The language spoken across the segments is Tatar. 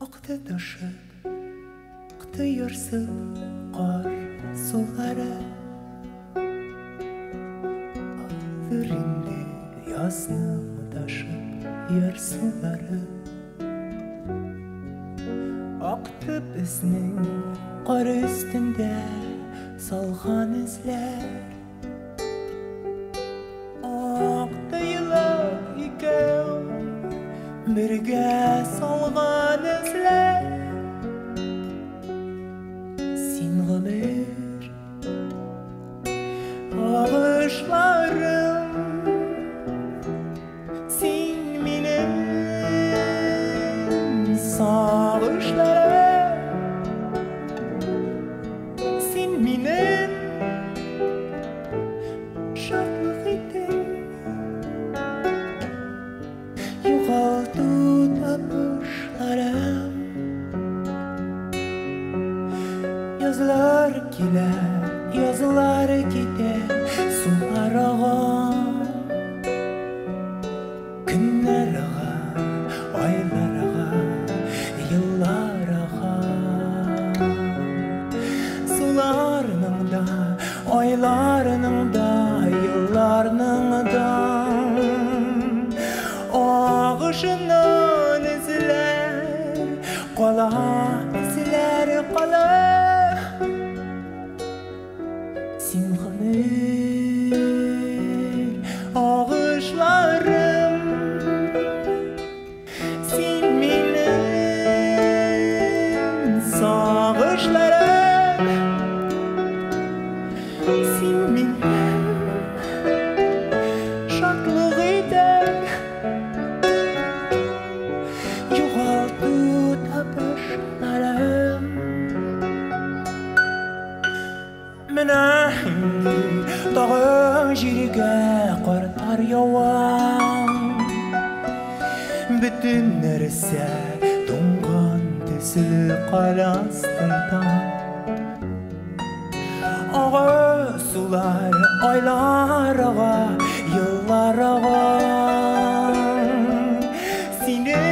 Акты ташып, акты ярсып кар сулары. Алдыр инде язның ташып ярсулары. Акты безнең кар өстендә салган эзләр. Акты елап икәү бергә салган эзләр. Син гомер агышларым, син минем сагышларым, син минем шатлык итең. Югалту табышларым. Язлар килә, язлар китә, сулар ага. Көннәр ага, айлар ага, еллар ага. Суларның да, айларның да, елларның да агышыннан эзләр кала, эзләр кала. Син гомер агышларым, син минем сагышларым, син минем шатлык итең. Югалту табышларым. Менә инде тагы җиргә карлар ява. Бөтен нәрсә туңган төсле кар астында. Ага сулар, айлар ага, еллар ага. Сине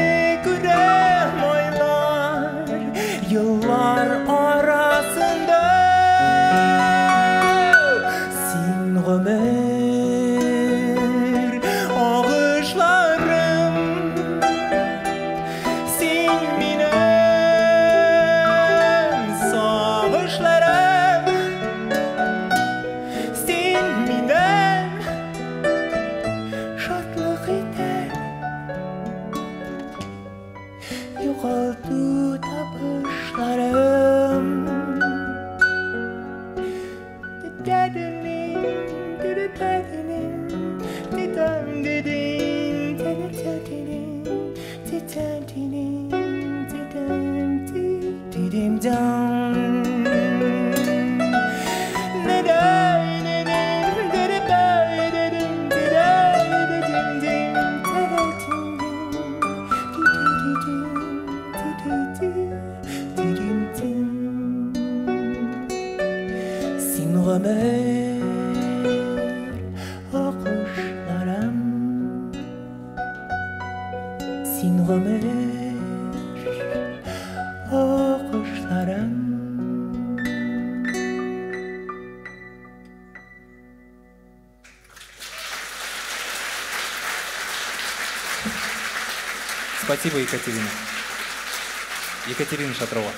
күрәм айлар, еллар арасында. Син гомер агышларым, син минем сагышларым, син минем шатлык итең. Югалту табышларым. Син гомер агышларым, син гомер агышларым. Спасибо, Екатерина. Екатерина Шатрова.